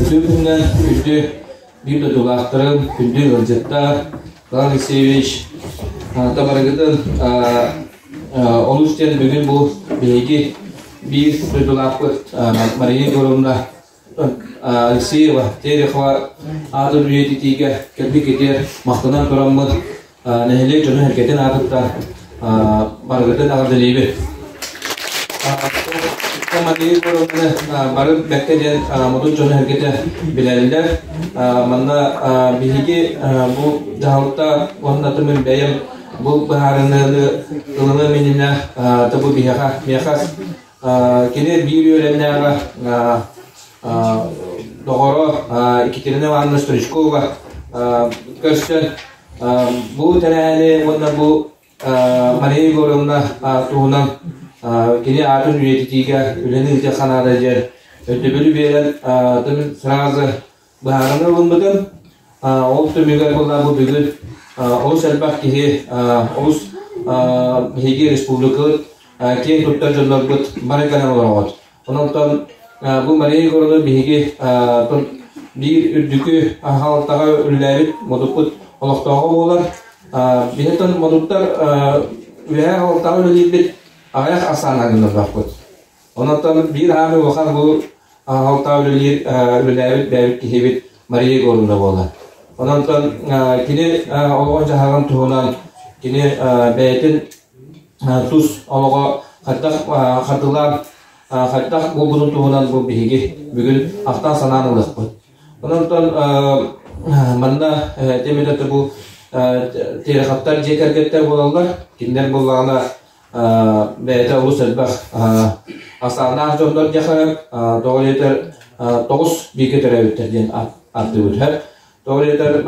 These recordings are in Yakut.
Үтүө күнүнэн күндү биир дойдулаахтарым, күндү ыалдьыттар, Иван Алексеевич, табарыгытын олус диэн бүгүн бу биһиги биир дойдулаахпыт Мария Егоровна Алексеева, Терехова аатын үйэтитиигэ кэлбиккитигэр махтанан тураммыт нэһилиэк дьонун-сэргэтин аатыттан барыгытын эҕэрдэлиибит. Мария Егоровна бары бэккэ диэн модун дьону-сэргэтэ билэллэр. Манна биһиги бу дьаһалта уонна тымын бэйэм бу быһаарыныыны ылыныам иннинэ бу биһиэхэ миэхэ кини биир үөрэннээҕэ доҕоро Екатерина Ивановна Стручкова көрсөн бу тэрээһини уонна бу Мария Егоровна туһунан кини аатын үйэтитиигэ үлэни ыытыахха наада диэн өйдөбүлү биэрэн сразу быһаарыныы ылыммытым. Ол түмүгэр буолла бу бүгүн олус элбэх киһи, олус биһиги республикабыт киэн туттар дьоннорбут бары кэлэн олороҕут. Онон бу Мария Егоровна биһиги биир үрдүкү аһалтаҕа үлэлээбит модуппут олохтооҕо буолар. Биһиттэн модуттар үөһээ аһалтаҕа үлэлиирбит аҕыйах ахсааннаах гыннарбаппыт. Онон биир аамы улахан бу аһалтаҕа үлэлиир үлэлээбит бэйэбит киһибит Мария Егоровна буолар. Онон кини олоҕун-дьаһаҕын туһунан кини бэйэтин тус олоҕо хайдах хардылаан хайдах буолбутун туһунан бу биһиги бүгүн ахтан санаан ылыахпыт. Онон манна этим бу Тереховтар дьиэ кэргэттэр буолаллар. Кинилэр буоллаҕына бэйэтэ олус элбэх ахсааннаах дьоннор диэхэ тоҕо диэтэр тоҕус бииргэ төрөөбүттэр диэн ааттыыбыт. Тоҕо диэтэр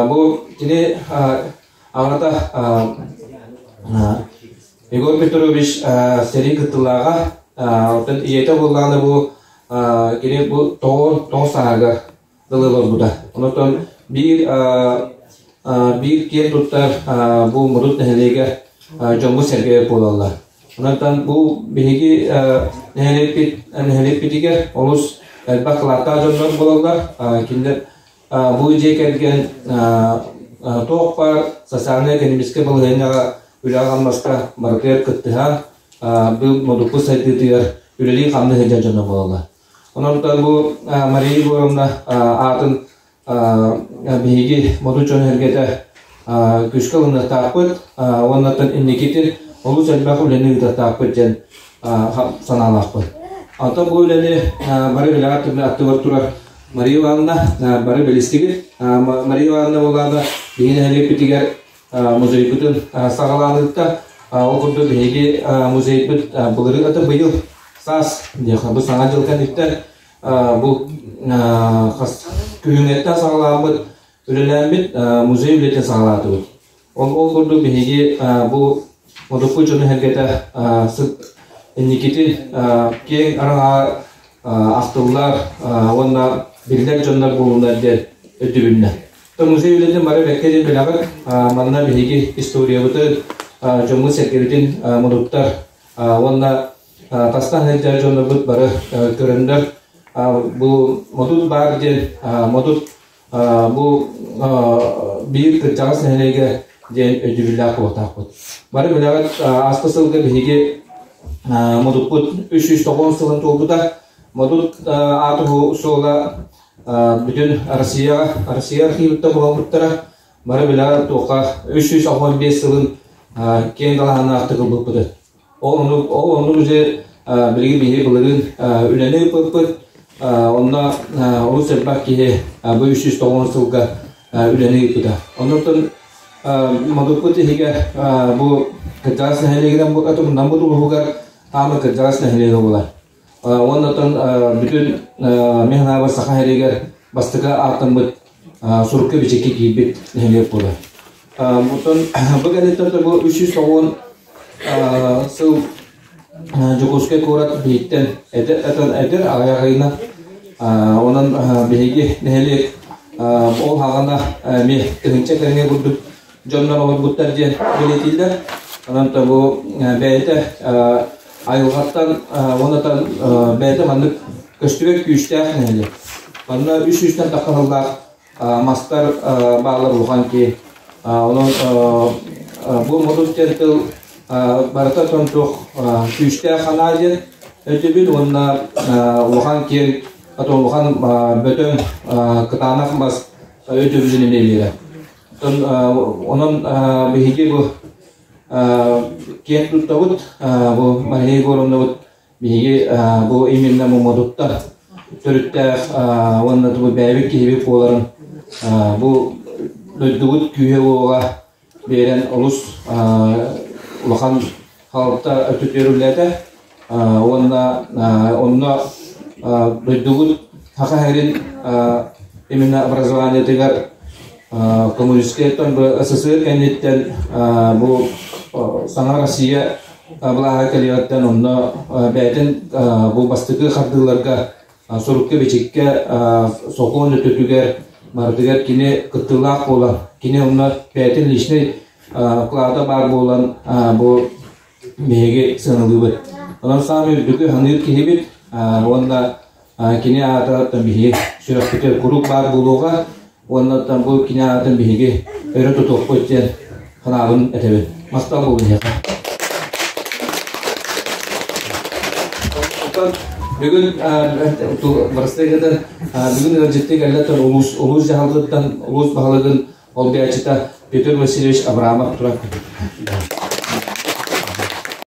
бу кини аҕата Егор Петрович сэрии кыттыылааҕа, оттон ийэтэ буоллаҕына бу кини бу тоҕус сааһыгар дылы олорбута. Онтон биир биир киэн туттар бу Модут нэһилиэгэр дьоммут-сэргэбит буолаллар. Онтон бу биһиги нэһилиэкпит нэһилиэкпитигэр олус элбэх кылааттаах дьоннор буолаллар. Кинилэр бу дьиэ кэргэн туох баар социальнай-экономическай балаһыанньаҕа үлэҕэ-хамнаска барытыгар кыттыһан, бу модукку сайдыытыгар үлэлии-хамныы сылдьар дьоно буолаллар. Онон бу Мария Егоровна аатын биһиги модун дьон-сэргэтэ күүскэ ылыныахтаахпыт уонна инникитин олус элбэх үлэни ыытыахтаахпыт диэн санаалаахпыт. Онтон бу үлэни бары билэҕит аттыбар турар Мария Ивановна бары билистигит. Мария Ивановна буолаана биһиги нэһилиэкпитигэр музейбытын саҕаланыытта. Ол курдук биһиги музейбыт былырыын аты быйыл саас диэхэ бу саҥа дьыл кэнниттэн бу хас күһүҥҥэттэн саҕалааммыт үлэлээммит музей үлэтин саҕалаатыбыт. Ол курдук биһиги бу Модукку дьону-сэргэтэ инникитин киэҥ араҥаҕа ахтыллар уонна биллэр дьоннор буолунар диэн өйдөбүннэ. Музей үлэтин бары бэккэ диэн билэҕит. Манна биһиги историябытын, дьоммут-сэргэбитин модуттар уонна тастан сылдьар дьоннорбут бары көрөннөр бу модут баар диэн модут бу биир кырдьаҕас нэһилиэгэ диэн өйдөбүллээх буолуохтаахпыт. Бары билэҕит, ааспыт сылга биһиги модуппут 390 сылын туолбута. Модут аатыһу суола бүтүн Россияҕа, Россия архивыттан булалбыттара. Бары билэҕит туохха 395 сылын киэҥ далааһыннаахтык ылбыппыт. Ол оннук, ол оннук уже билигин биһиги былырыын үлэни ыыппыппыт. Онно олус элбэх киһи бу 390 сылга үлэни ыыппыта. Оннуктан Модукпут иһигэр бу кырдьаҕас нэһилиэгинэн Наммыт улууһугар аама кырдьаҕас нэһилиэгэ буолар. Уонна оттон бүтүн мин санаабар Саха сиригэр бастакы ааттаммыт сурукка бичиккэ киирбит нэһилиэк буолар. Оттон бу кэнниттэн бу 390 сыл Дьокуускай куорат биһиттэн эдэр эдэр аҕыйах ыйынан онон биһиги нэһилиэк ол хаҕана эмиэ тыһыынча кэриҥэ курдук дьоннор олорбуттар диэн бэлиэтииллэр. Онон бу бэйэтэ айылҕаттан уонна бэйэтэ маннык көстүбэт күүстээх нэһилиэк. Манна үс сүүстэн тахса сыллаах мастар бааллар улахан ки. Онон бу модут диэн тыл барыта тонтуох күүстээх санаа диэн өйдөбүл уонна улахан киэҥ улахан бөдөҥ кытаанах мас өйдөбүлүн эмиэ биэрэр. Онон биһиги бу киэн туттабыт бу Мария Егоровнабыт биһиги бу именно Модуттар төрүттээх уонна бу бэйэбит киһибит буоларын бу дойдубут күүһэ-уоҕа биэрэн олус улахан халта өттүтүгэр үлэлээтэ уонна онно дойдубут Саха сирин именно образованиетыгар коммунистическай СССР кэнниттэн бу саҥа Россия былааһа кэлиэҕиттэн онно бэйэтин бу бастакы хардыыларга сурукка-бичиккэ сокуон өттүтүгэр барытыгар кини кыттыылаах буолан кини онно бэйэтин личный вклада баар буолан бу биһиги сыаналыыбыт. Онон саамай үрдүкү ханыыр киһибит уонна кини аата биһиги сүрэхпитигэр куруук баар буолуоҕа уонна бу кини аатын биһиги өрө тутуохпут диэн санаабын этэбин. Махтал буолун эһиэхэ. Бүгүн бырастыгытын бүгүн ыалдьыттыы кэллэ улуус улуус дьаһалтыттан улуус баһылыгын олбиаччыта Петр Васильевич Абрамов туран.